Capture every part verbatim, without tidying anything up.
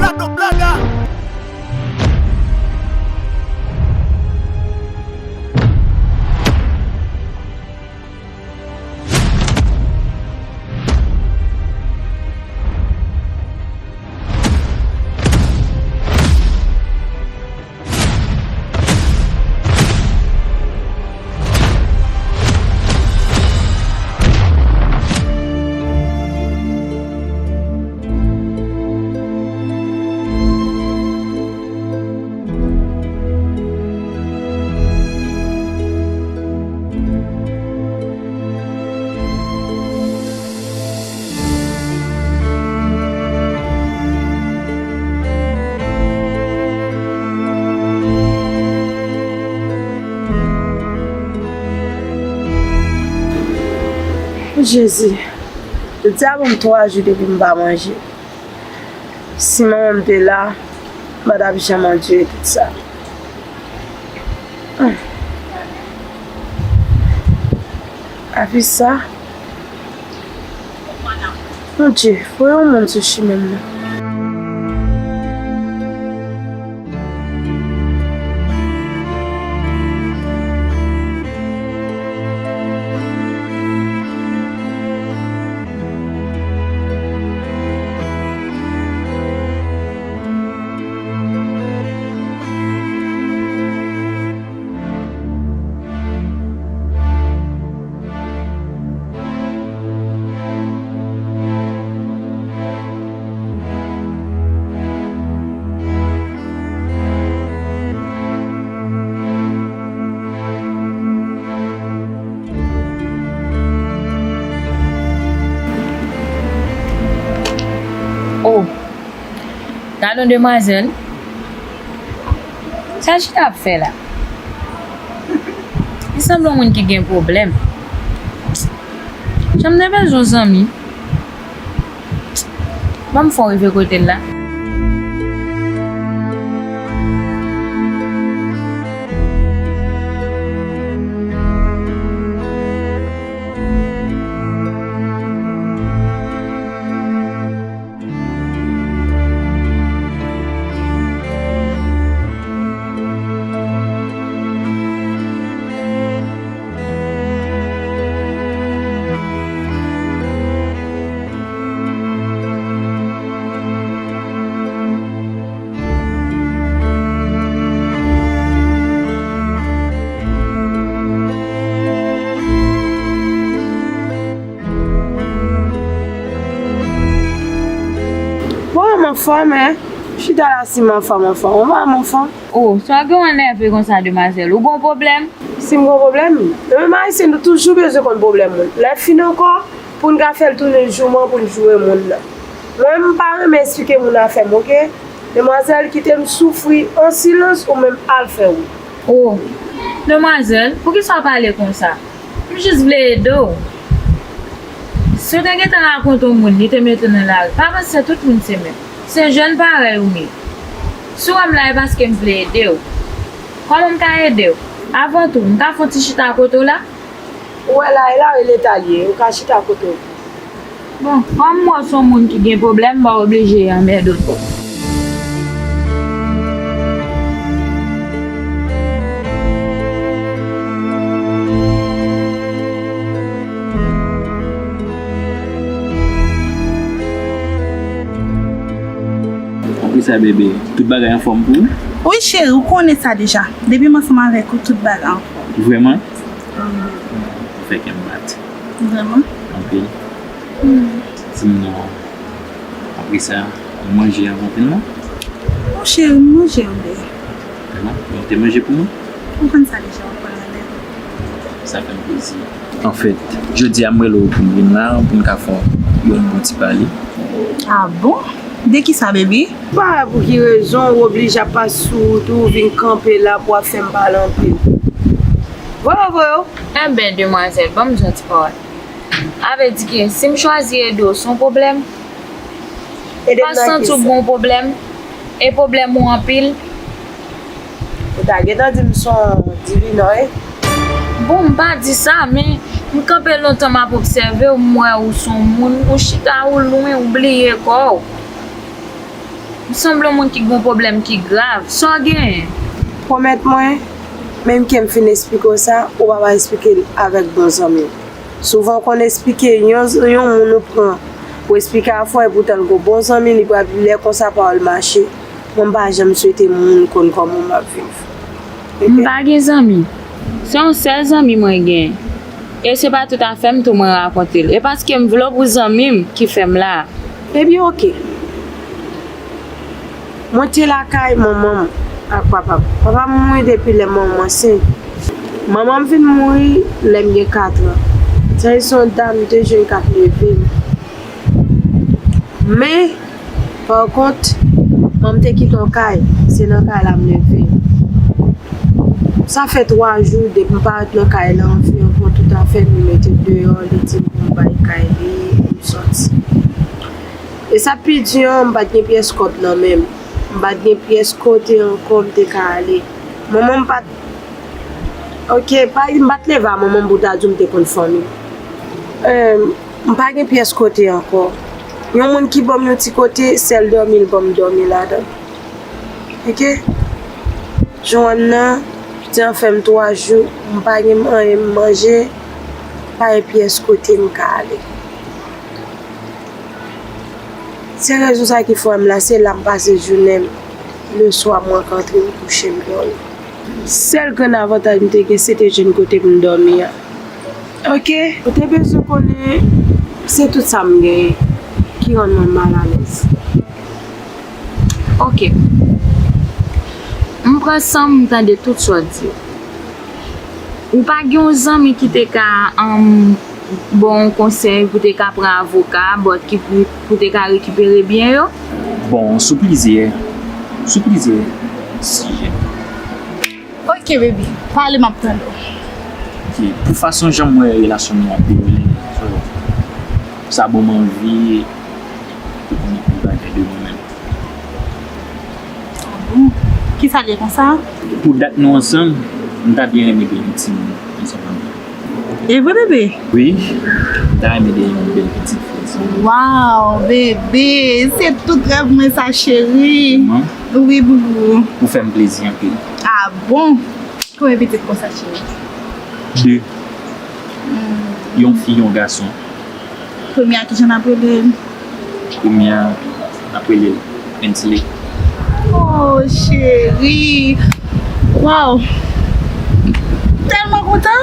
Chato Blada. Jezi, jodi a ban m twa jou depi m pa manje. Si manman m te la, m pa t ap janm andire tout sa. Hum. Avi sa. Bondye, voye yon moun sou chimen m nan. Oh, gad yon demwazèl. Sa l chita ap fè la? Li sanble yon moun ki gen pwoblèm. Jan m te bezwen yon zanmi. Ban m fè w rive kote l la. Bon, m anfòm, en. Chita la, si m anfòm, anfòm. Ou pa m anfòm. Oh, sa gen w nève konsa, demwazèl? Ou gon pwoblèm? Si m gon pwoblèm? Nou menm Ayisyen, nou toujou bezwen konn pwoblèm moun. Lè fin ankò, pou n ka fè l tounen jouman, pou n joure moun nan. Mwen, m pa renmen eksplike moun afè m, oke? Demwazèl, kite m soufri an silans, ou menm al fè wout. Oh, demwazèl, poukisa w pale konsa? M jis vle ede w. Si w te gentan rakonte yon moun, li te mete w nan lari, pa panse tout moun se menm. Se jèn parèy ou m ye. Si w wè m la, e paske m vle ede w. Kòman m ka ede w? Avan tou, m ka fè yon ti chita kote w la? Ou wè la, e la, e leta l ye, ou ka chita kote w vle. Bon, kòm m wè w se yon moun ki gen pwoblèm, m pa oblije anmède w twòp. Apre sa, bebe, tout bagay anfòm pou ou? Wi, cheri, ou konnen sa deja. Depi m ansanm avèk ou, tout bagay anfòm. Vrèman? Wi. Ou fè kè m bat. Vrèman? Anpil. Di m non. Apre sa, ou manje avan fin mwa? Mon cheri, m manje wi. Bon, ou te manje pou mwen? Ou konn sa deja, ou konn manje. Sa fè m plezi. Anfèt, jodi a m rele w pou m vin la, pou n ka fè yon bon ti pale. Ah bon? De kisa, baby? Pa wè pou ki rezon ou oblije ap pase sou wout ou vin kanpe la pou w ap fè m pale anpil. Voye w, voye w. Enben, demwazèl, ban m di yon ti pawòl. A vle di ke si m chwazi ede w, se yon pwoblèm? Ede m nan kisa? Pa santi w gon pwoblèm? E pwoblèm ou anpil? Ou ta gentan di m se yon divinò, wi. Bon, m pa di sa, men m kanpe lontan m ap obsève w, m wè ou se yon moun, ou chita, ou lwen, ou bliye kò w. Ou sanble yon moun ki gen yon pwoblèm ki grav. Sa w genyen? Pwomèt mwen, menm ke m fin esplike w sa, ou pa va esplike l avèk bon zanmi w. Souvan w konn esplike yon, yon moun ou pran pou esplike afè w, epoutan l gen bon zanmi, li pral lè konsa pawòl mache. Mwen m pa janm swete moun konn kòman m ap viv. M pa gen zanmi. Se yon sèl zanmi mwen gen. E se pa tout afè m tou mwen rakonte l. E paske m vle w pou zanmi m ki fè m la. Ebyen, oke. Mwen te lakay manman m ak papa m. Papa m mouri depi lè manman m ansent. Manman m vin mouri lè m gen kat an. Sa se yon dam m te jwenn k ap leve m. Men, pa kont, manman m te kite yon kay. Se nan kay la m leve. Sa fè twa jou depi m parèt nan kay la, m fè yon pran tout afè m, li mete deyò, li di m pou m bay kay li, pou m sòti. E sa pi di an, m pa t gen pyès kòb nan men m. M pa t gen pyès kote ankò m te ka ale. Manman m pa t, oke, pa, m pa t leve a manman m pou ta di w m te konn fanmi. M pa gen pyès kote ankò. Yon moun ki ban m yon ti kote, sèl dòmi l ban m dòmi ladan. Oke? Joanna, piti an fè m twa jou, m pa gen anyen m manje, pa gen pyès kote m ka ale. Se rezon sa ki fè m la, se la m pase jounen m. Leswa, mwen ka antre m kouche m dòmi. Sèl grenn avantaj m te gen, se te jwenn kote pou m dòmi a. Oke? Ou te bezwen konnen se tout sa m genyen ki rann mwen malalèz. Oke. M pran san m, m tande tout sa w di yo. Ou pa gen yon zanmi ki te ka, um, ba w yon konsèy pou te ka pran avoka, but ki pou, pou te ka rekipere byen yo? Bon, sou plizyè, sou plizyè sijè. Ok, baby. Pale, m ap tande w. Ok, pou fason jan m wè relasyon nou ap dewoule, so, sa ban m anvi pou konnen plis bagay de mwen menm. Ah bon? Kisa l ye konsa? Pou dat nou ansanm, m ta byen renmen gen yon timoun ansanm avè w. E vre, bebe? Wi, m ta renmen gen yon bèl pitit fi ansanm. Waw, bebe, se tout rèv mwen sa, cheri. Wi, boubou. Ou fè m plezi anpil. Ah bon? Konbyen pitit konsa, cheri? De. Hmm. Yon fi, yon gason. Premye a, kijan n ap rele l? Premye a, n ap rele l Ensley. Oh, cheri. Waw. Tèlman kontan.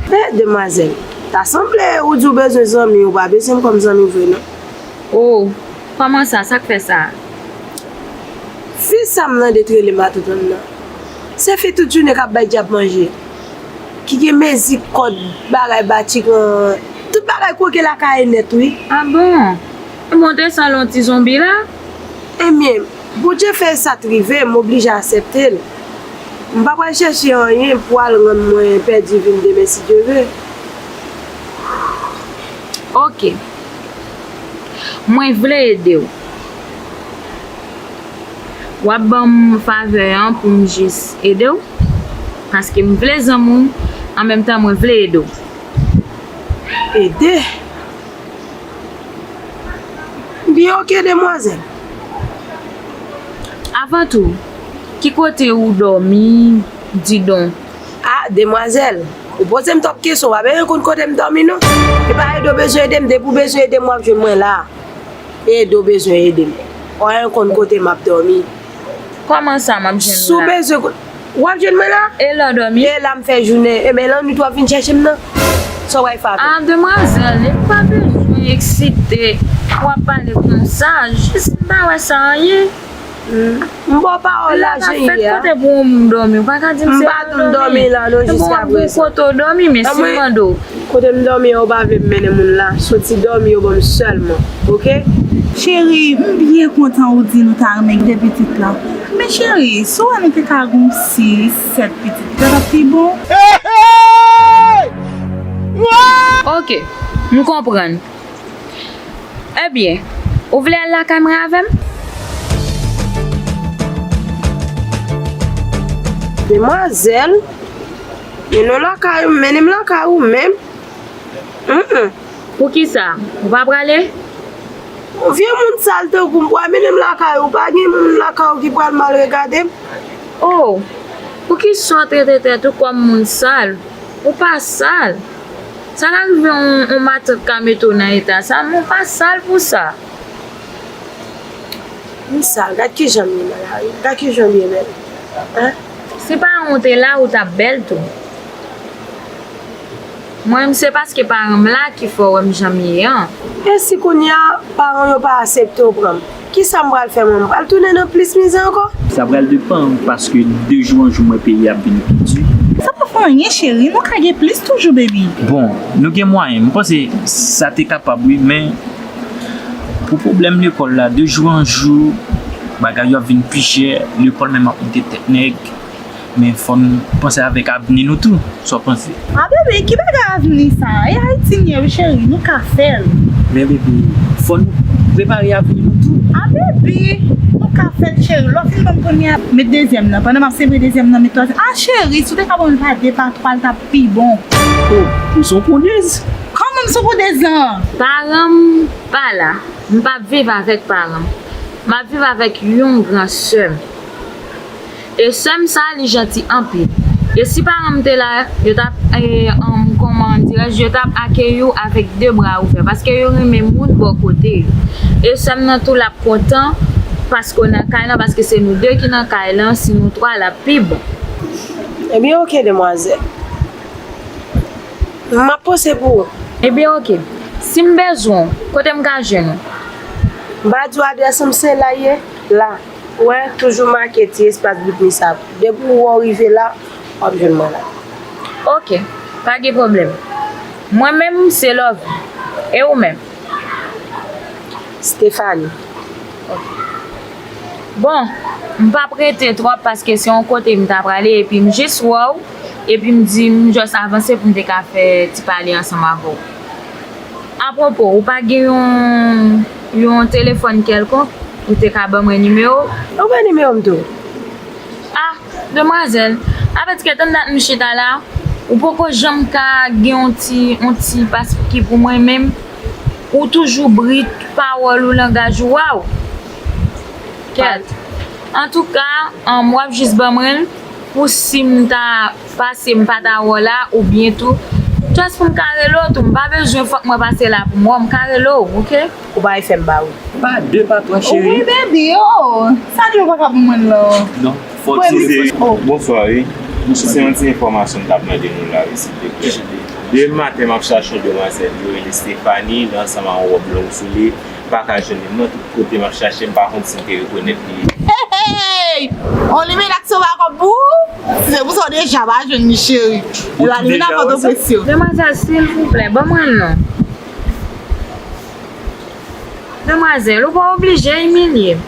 Eh, demwazèl, ta sanble ou di w bezwen zanmi, ou pa bezwen m kòm zanmi vre, non. Oh, kòman sa? Sa k fè sa? Fi sa m nan de t rele matant an nan. Se fi tout jounen k ap bay dyab manje. Ki gen mezi, kòd, bagay, batikan, tout bagay kwoke lakay nèt, wi. Ah bon? Ebyen, w te sanble yon ti zonbi la? Ebyen, Bondye fè sa t rive, m oblije aksepte l. M pa pral chèche anyen pou al rann mwen pèdi vi m demen, si Dye vle. Ok. Mwen vle ede w. W ap ban m favè an pou m jis ede w. Paske m vle zanmi w, an menm tan mwen vle ede w. Ede? Byen, ok, demwazèl. Avan tou, ki kote ou dòmi, didon? Ah, demwazèl, ou poze m twòp kesyon, w pa bezwen konn kote m dòmi, non. E pa ede w bezwen ede m, depi w bezwen ede m, w ap jwenn mwen la. Ede w bezwen ede m. W pa bezwen konn kote m ap dòmi. Kòman sa m ap jwenn ou la? Si w bezwen ko-, w ap jwenn mwen la? E lè w dòmi? E la m fè jounen. Ebyen, lannwit w ap vin chèche m nan. Sa w pral fè avè m? Ah, demwazèl, ou pa bezwen eksite. W ap pale konsa, jis m pa wè sa anyen. Hmm. M ba w pawòl la, jan l ye a. Kote pou m dòmi? Ou pa ka di m se lè w dòmi. M pa tou dòmi la, non, jiskaprezan. Bon, w ap gen kote w dòmi, men si m mande w. Kote m dòmi a, ou pa vle m mennen moun la. Soti dòmi, yo ban m sèlman. Ok? Cheri, m byen kontan ou di nou ta renmen gen pitit la. Men cheri, si w wè nou te ka gen sis, sèt pitit, li ta t ap pi bon. Ok, m konprann. Ebyen, ou vle al lakay mwen avè m? Demwazèl, mennen w lakay ou, mennen m lakay ou menm. Mm, mm. Poukisa? Ou pa prale? Vye moun sal tankou m, pou w mennen m lakay ou, pa gen moun lakay ou ki pral mal regade m? Oh, poukisa w trete tèt ou kòm moun sal? Ou pa sal. Sa ka rive yon, yon matant ka mete w nan eta sa, men w pa sal pou sa. M sal, gad kijan m ye nan lari, gad kijan m ye bèl. Hein? Si paran w te la, ou t ap bèl tou. Mwen, se paske paran m la ki fè w wè m jan m ye an. E si kounye a, paran w yo pa aksepte w pran m? Kisa m pral fè mwen? M pral tounen nan plis mizè ankò? Sa pral depann, paske de jou an jou, m wè peyi ap vin pi di. Sa pa fè anyen, cheri. Nou ka gen plis toujou, baby. Bon, nou gen mwayen. M panse sa te kapab, wi, men pou pwoblèm lekòl la, de jou an jou, bagay yo ap vin pi chè, lekòl menm ap moute tèt nèg. Men fò n panse avèk avni nou tou. Sa w panse? A, bebe, ki bagay avni sa? E Ayiti n ye, wi, cheri. Nou ka fè l. Men, bebe, fò n prepare avni nou tou. A, bebe, nou ka fè l, cheri. Lè w fin ban m premye a, met dezyèm nan. Pandan m ap sevre dezyèm nan, met twazyèm. A, cheri, si w te ka ban m pa de, pa twa, l t ap pi bon. Oh, ou se yon pwodèz. Kòman m se yon pwodèz lan? Paran m pa la. M p ap viv avèk paran m. M ap viv avèk yon gran sè m. E sè m sa, li janti anpil. E si paran m te la, yo t ap, e, um, kòman dirais-je, yo t ap akeyi w avèk de bra ouvè, paske yo renmen moun bò kote yo. E sè m nan tou, l ap kontan paske w nan kay lan, paske se nou de ki nan kay lan, si nou twa, l ap pi bon. Ebyen, oke, demwazèl. M ap panse pou ou. Ebyen, oke. Si m bezwen w, kote m ka jwenn ou? M pa di w adrès m, se la ye, la. Ou wè, toujou make ti espas Britney sa. Depi w wè w rive la, w ap jwenn mwen la. Oke, pa gen pwoblèm. Mwen menm, se Love. E ou menm? Stephanie. Oke. Bon, m p ap rete twòp paske se yon kote m ta prale epi m jis wè w, epi m di m just avanse pou m te ka fè ti pale ansanm avè w. Apwopo, ou pa gen yon, yon telefòn kèlkonk, ou te ka ban mwen nimewo w? Ou gen nimewo m tou? Ah, demwazèl, apètike tann dat m chita la, ou poko janm ka gen yon ti, yon ti pas ki pou mwen menm. Ou toujou brit, pawòl ou, langaj ou, waw! Kèt. Antouka, um, w ap jis ban mwen l pou si m ta pase, m pa ta wè w la, oubyen tou. Just pou m ka rele w tou, m pa bezwen fòk mwen pase la pou m wè w, m ka rele w, oke? Ou pa fè m ba ou. Pa de, pa twa, cheri. Wi, baby, oh! Sa di w pa ka ban mwen l lan? Non, fò di. Oh. Bonswa, wi. Se yon ti enfòmasyon m t ap mande nou la, wi, silvouplè. Demen maten, m ap chache yon demwazèl, yo rele Stephanie, li ansanm ak yon wòb long sou li. Pa ka jwenn li nan tout kote m ap chache, m pa konn si m te rekonèt li. Hey, hey! On limen aksyon pa kòb pou ou? Si se pou sa w deja pa jwenn li, cheri. Ou la limen nan Pòtoprens yo. Demwazèl, silvouplè, ban mwen l non. Demwazèl, ou pa oblije imilye m.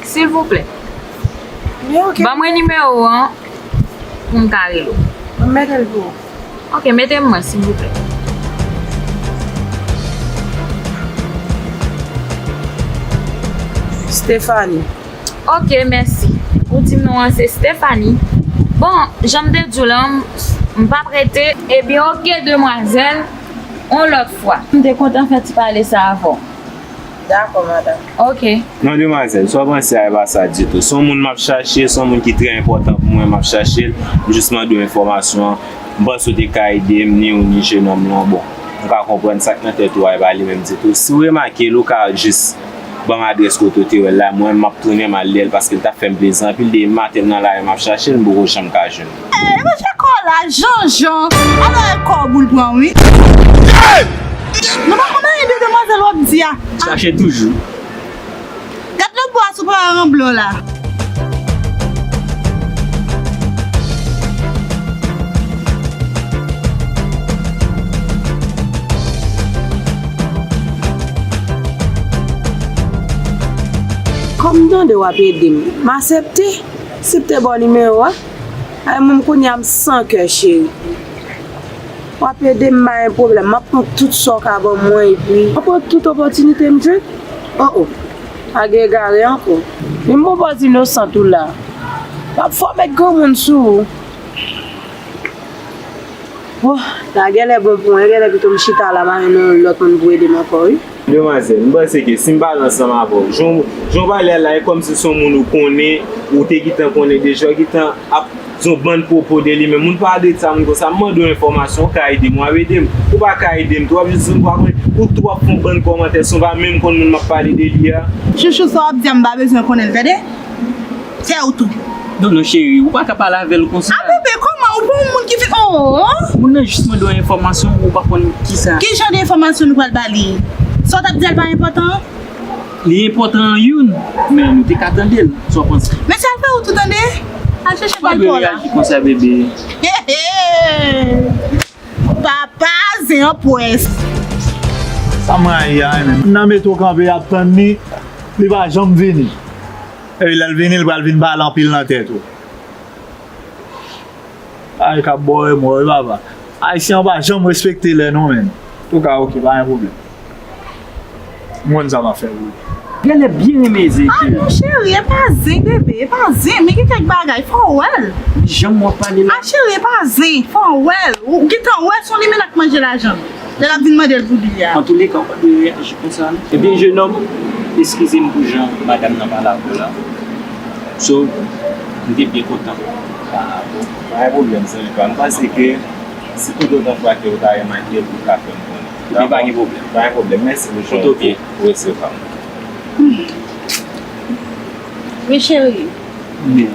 Silvouplè. Men oke. Ban mwen nimewo w an pou m ka rele w. Mwen mete l pou ou. Oke, mete m mwen, silvouplè. Stephanie. Oke, mèsi. Ou di m non an se Stephanie. Bon, jan m te di w lan, m p ap rete. Ebyen, oke, demwazèl, yon lòt fwa. M te kontan fè ti pale sa avè w. Dakò, madanm. Oke. Non, demwazèl, sa w panse a, e pa sa ditou. Se yon moun m ap chache, se yon moun ki trè enpòtan pou mwen, m ap chache l. M jis mande w enfòmasyon an. M panse w te ka ede m, ni ou ni jenòm lan. Bon, m ka konprann sa k nan tèt ou a, e pa li menm ditou. Si w remake l, ou ka jis ban m adrès kote w te wè l la. Mwen, m ap tounen, m al dèyè l, paske l t ap fè m plezi anpil. Depi maten m nan lari, m ap chache l, m poko janm ka jwenn li. Ey, manje kò w la, Janjan. Alò, e kò w pou l pran, wi. Nou pa konn anyen de demwazèl w ap di a. Chache toujou. Gad lòt bò a sou paran blan la. Kòm m tande w ap ede m, m aksepte. Si m te ba w nimewo a, ay, mwen kounye a m san kè, cheri. W ap ede m, pa gen pwoblèm. M ap pran tout sa w ka ban mwen, epi m ap pran tout opòtinite m jwenn. Oh, oh. Pa gen egare ankò. Men m poko di inosan tou la. M ap fè w met granmoun sou ou. Oh, la genlè bon pou mwen. Genlè pito m chita la, pa gen yon lòt moun pou ede m ankò, wi. Demwazèl, m panse ke si m pale ansanm avè w, jan w, jan w pale a la, e kòmsi se yon moun ou konnen, ou te gentan konnen deja, ou gentan ap di yon bann pwopo de li, men moun pa de sa, moun konsa, m mande w enfòmasyon, ou ka ede m, w ap ede m. Ou pa ka ede m tou, w ap jis di m ou pa konnen, ou tou ap fè yon bann kòmantè san w pa menm konn moun m ap pale de li a. Chouchou, sa w ap di a, m pa bezwen konnen l, tande? Se ou tou. Non, non, cheri, ou pa ka pale avè l konsa. A, bebe, kòman? Ou pa yon moun ki fin, oh! Moun nan jis mande w enfòmasyon, ou pa konn kisa. Ki jan de enfòmasyon nou pral ba li? Sa w t ap di a l pa enpòtan? Li enpòtan an youn, men nou te ka tande l, sa w panse? Men sa l fè ou tou tande? Al chèche pral pa w la. Reyaji konsa, bebe. He, he! Papa zen an pwès. Sa m rayi a, wi, menm. Nan mete w kanpe, y ap tann li, li pa janm vini. Epi lè l vini, l pral vin pale anpil nan tèt ou. Ay, k ap bò remò, wi, papa. Ayisyen an pa janm respekte lè non, menm. Antouka, oke, pa gen pwoblèm. M konn sa m ap fè pou ou. Genlè byen renmen zen, cheri. Ah non, cheri, e pa zen, bebe, e pa zen, men gen kèk bagay, fò w wè l. Jan w ap pale la. Ah, cheri, e pa zen, fò w wè l. Ou gentan wè se yon limena k manje lajan l. Lè l ap vin mande l pou li a. Antouleka, ou pa dwe reyaji konsa, non. Ebyen, jenòm, eskize m pou jan madanm nan pale avè w la. So, m te byen kontan pa rapò. Pa gen pwoblèm, zanmi pa m. M panse ke si toutotan fwa ke ou ta remake l, ou ka fè m konnen. Ebyen, pa gen pwoblèm. Pa gen pwoblèm. Mèsi pou jan ou resevwa m. Wi, cheri. Men,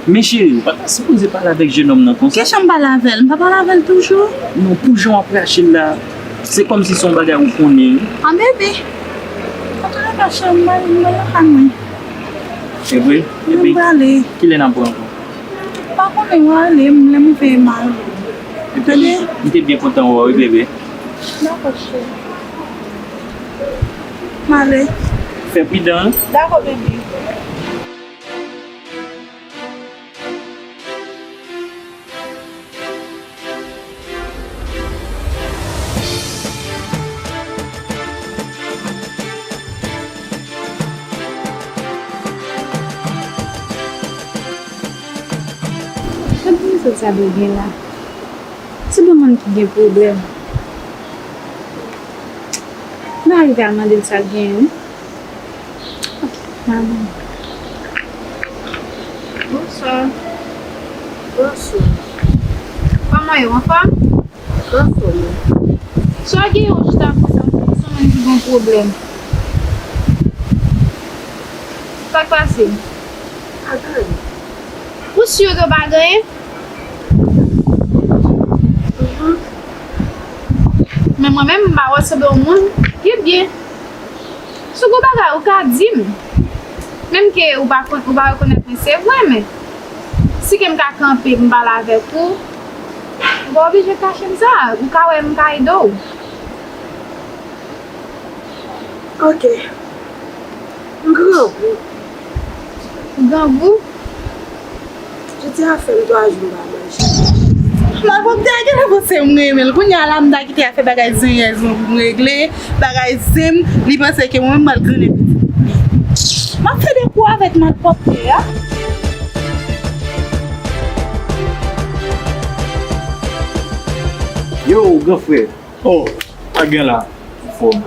men cheri, ou pa ta sipoze pale avèk jenòm nan konsa. Kijan m pale avè l? M pa pale avè l toujou? Non, pou jan w ap rache l la, se kòmsi se yon bagay ou konnen. Ah, bebe. Antouleka, cheri, m pral, m pral lakay mwen. Se vre? Ebyen, kilè n ap wè ankò? M pa konnen, w ale, m, lè m veye m al. Tande? M te byen kontan wè w, wi, bebe. Dakò, cheri. M ale. Fè pridan, wi. Dakò, bebe. Gad moun sa sa dwe gen la. Se de moun ki gen pwoblèm. M a rive al mande l sa l genyen, wi. Ok, m a ban. Bonswa. Bonswa. Kòman yo, anfòm? Anfòm, wi. Sa w genyen w chita konsa, m santi w se yon moun ki gen pwoblèm. Sa k pase? Pa gen anyen. Ou si ke w pa gen anyen? Mhm. Men mwen menm, m pa wè w sanble yon moun ki byen. Si w gen bagay, ou ka di m. Menm ke ou pa konn, ou pa rekonèt mwen, se vre, men si ke m ka kanpe, m pale avèk ou, ou pa oblije kache m sa. Ou ka wè m ka ede w. Ok. M grangou. Grangou? Jodi a fè m twa jou m pa manje. Malpwòpte a genlè panse m renmen l. Kounye a la m ta kite afè bagay zenyèz mwen pou m regle, bagay zen m, li panse ke mwen menm m pral grennen pitit li. M ap fè de kou avèk malpwòpte a. Yo, gran frè. Oh, sa k gen la? Anfòm.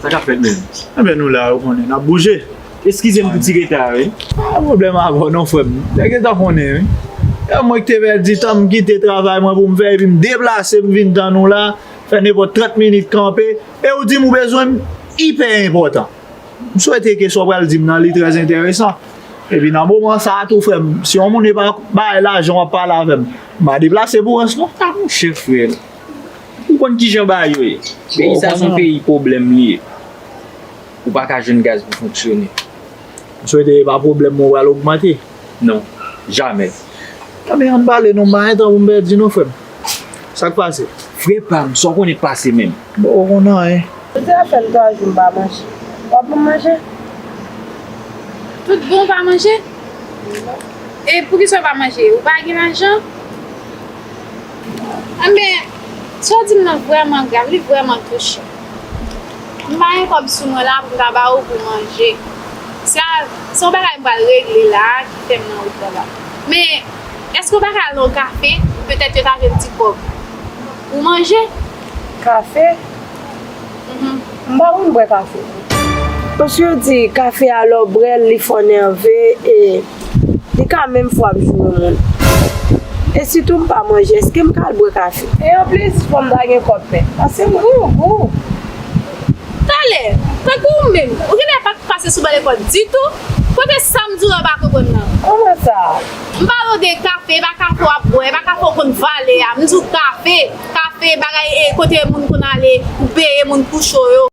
Sa k ap fèt menm? Enben, nou la, ou konnen, n ap bouje. Eskize m pou ti reta a, wi. Pa pwoblèm avè w non, frè m. Nèg gentan konnen, wi. E mwen ki te pèdi tan, m kite travay mwen pou m fè, epi m deplase, m vin tann ou la, fè nenpòt trant minit kanpe, e ou di m ou bezwen m, ipè enpòtan. M swete ke sa w pral di m nan, li trè enteresan. Epi nan moman sa a tou, frè m, si yon moun e pa bay lajan w ap pale avè m, m pa deplase pou rans non. A, monchè, frè. Ou konn kijan bagay yo ye? Peyi sa se yon peyi pwoblèm li ye. Ou pa ka jwenn gaz pou fonksyone. M swete e pa pwoblèm mwen w pral ogmante. Non, jamè. Enben, ann pale non, m pa gen tan pou m pèdi non, frè m. Sa k pase? Frè pa m, sa w konnen k pase menm? Bon, ou konn anyen. Ou te fè m twa jou m pa manje. W ap ban m manje? Tout bon w pa manje? E poukisa w pa manje? Ou pa gen lajan? Enben, sa w di m nan vrèman grav, li vrèman touchan. M pa gen kòb sou mwen la pou m ta ba ou pou manje. Sa, se yon bagay m pral regle la a ki fè m nan wout la la. Men, èske w pa ka al nan yon kafe? Petèt yo ta jwenn ti kòb pou manje. Kafe? Mhm. M pa konn bwè kafe. Paske yo di kafe a lè w bwè l, li fò nève e li ka menm fwa ap joure moun. E sitou m pa manje, èske m ka al bwè kafe? E anplis, fò m ta gen kòb men. Paske m grangou. Talè, tankou ou menm, ou genlè pa t pase sou bò lekòl ditou, kote Sam Dura pa konprann nan? Kòman sa? M pale w de kafe, e pa kafe w ap bwè, e pa kafe w konn vale a, m di w kafe, kafe, bagay e kote moun konn ale pou peye moun kou cho yo.